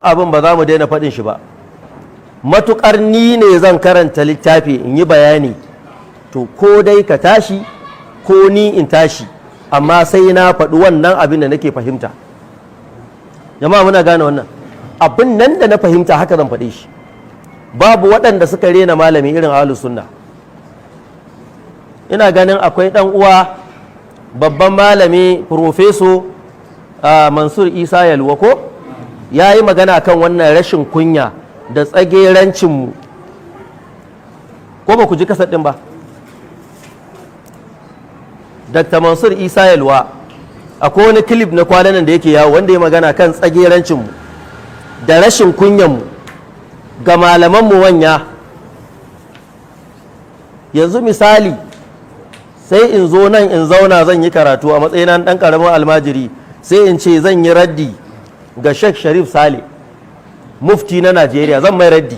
Abin ba za mu daina faɗin shi ba. Matuƙar ni ne zan karanta littafi in yi bayani, to ko dai ka tashi ko ni in tashi, amma sai na faɗi wannan abin da nake fahimta. Jama'a, muna gane wannan? Abin nan da na fahimta, haka zan faɗe shi. Babu waɗanda suka rena malami irin Ahlus Sunna. Ina ganin akwai ɗan uwa, babban malami, Professor Mansur Isa Yalwa, ko ya yi magana kan wannan rashin kunya da tsagerancinmu, ko ba ku ji kasar ɗin ba? Dr. Mansur Isa Yalwa, akwai wani clip na kwanan da yake yawo wanda ya magana kan tsagerancinmu da rashin kunyanmu ga malamanmu wanya. Yanzu misali, sai in zo nan in zauna zan yi karatu a matsayin ɗan ƙaramin almajiri, sai in ce zan yi raddi ga Sheikh Sharif Sale, mufti na Najeriya, zan mai raddi.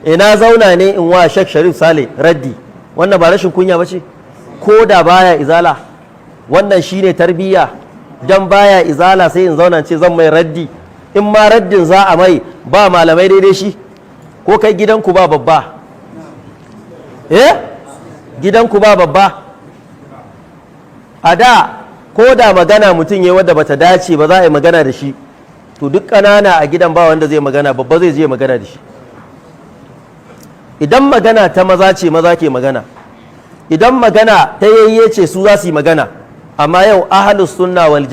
Ina zauna ne in wa Sheikh Sharif Sale raddi. Wannan ba rashin kunya ba ce? Ko da baya Izala, wannan shine tarbiyya? Dan baya Izala sai in zauna ce zan mai raddi? In ma raddin za a mai, ba malamai daidai shi? Ko kai gidanku ba babba? Eh, gidanku ba babba? A da, ko da magana mutum ya wadda bata dace ba, za a yi magana da shi, to duk ƙanana a gidan ba wanda zai magana, babba zai je magana da shi. Idan magana ta maza ce, maza ke magana. Idan magana ta yayye ce, su za su yi magana. Amma yau Ahalus Sunna wal